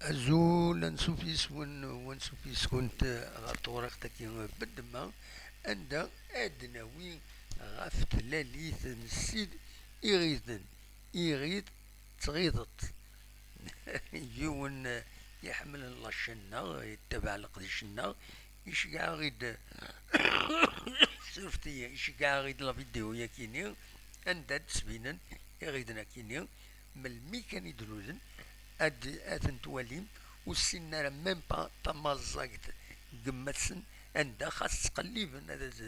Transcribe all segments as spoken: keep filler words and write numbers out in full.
Azul, ansuf yes-wen, u ansuf yes-kunt ɣer tewriqt-agi n ddemma, anda ad d-nawi ɣef tlalit n Ssid Iɣiden, Iɣid d Tɣideṭ. Yiwen iḥemmlen la chaîne-nneɣ, yettabaɛ leqdic-nneɣ, iceggeɛ-aɣ-id, surfet-iyi, iceggeɛ-aɣ-id la vidéo-yagi-ni, anda d-sbinen iɣiden-agi-ni, melmi kan i d-lulen, ad, ad ten-twalim, ur ssinen ara même pas tamaẓẓagt n yemma-tsen, anda xas ttqelliben ad, ad,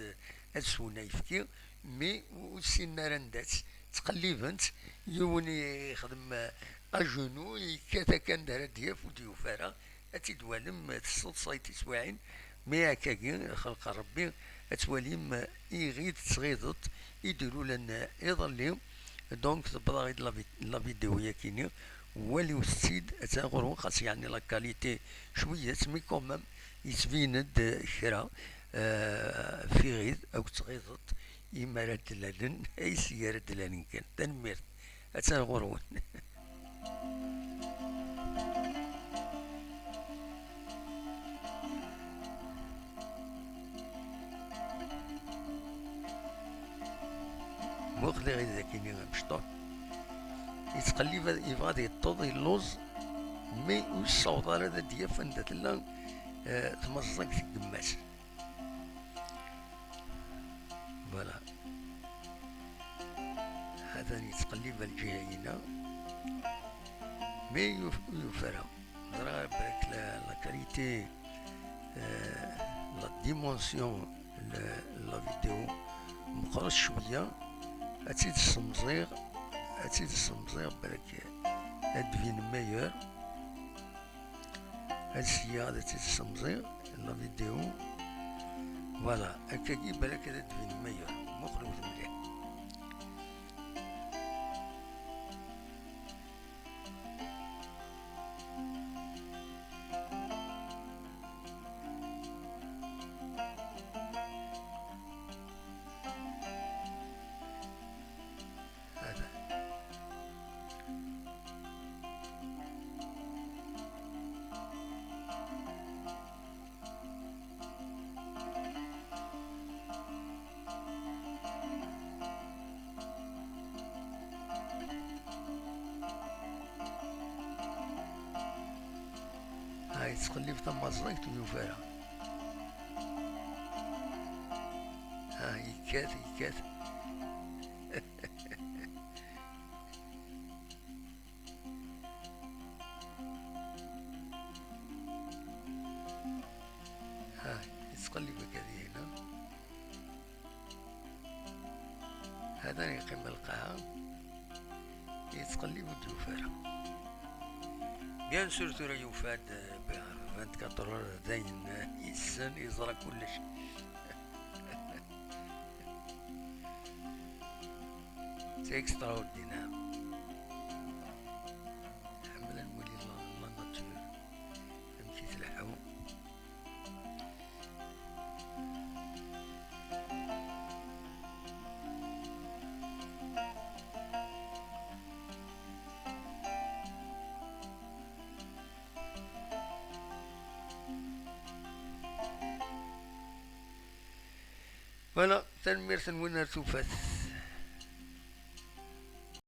ad swen ayefki, mais ur ssinen ara anda-tt, ttqelliben-tt, yiwen ixdem, euh, ajenou, yekkat akka anda ara d-yaf, ur d-yufi ara, ad tt-id-walem, tesseḍsay tiswiɛin, mais akkagi, xelq Rebbi, ad twalim, euh, iɣid d tɣideṭ i d-ilulen, euh, iḍelli. Donc, tewweḍ-aɣ-id la vi-, la vidéo-yagi-ni, waliwet-tt-id, attan ɣur-wen, xas yeɛni la qualité cwiya-tt, mais quand même, yettbin-d, euh, kra, euh, f iɣid akked tɣideṭ, imi ara d-lalen, ay seg ara d-lalen kan. Tanemmirt. Attan ɣur-wen. Muqel iɣid-agi-ni amecṭuḥ. Yettqellib, ad, yebɣa ad yeṭṭeḍ, yelluẓ, mi ur yessaweḍ ara ad d-yaf anda tella, eh, tmaẓẓagt n yemma-s. Voilà. Atan yettqellib ar lǧiha-ina. Mais yuf-, ur yufi ara. Ẓriɣ ara belk la, la qualité, euh, la dimension, la, la vidéo meqqret cwiya. Ad tt-id-ssemẓiɣ, ad tt-id-ssemẓiɣ belk ad d-tbin meilleure. Ad sya ad tt-id-ssemẓiɣ la vidéo. Voilà, akkagi balak ad d-tbin meilleure. Muqlet mliḥ. Hada. Ha, yettqellib tamaẓẓagt ur yufi ara. Ha, yekkat, yekkat. Ha, yettqellib akka dihin, ha. Hada yeqqim ɣer lqaɛa, yettqellib ur d-yufi ara. Bien sûr, tura yufa-d, eh, vingt-quatre heures, d ayen, eh, yessen, yeẓra kullec. C'est extraordinaire. Nḥemmel ad nwali la, la nature, amek i tleḥḥu. Voilà, tanemmirt-nwen ar tufat.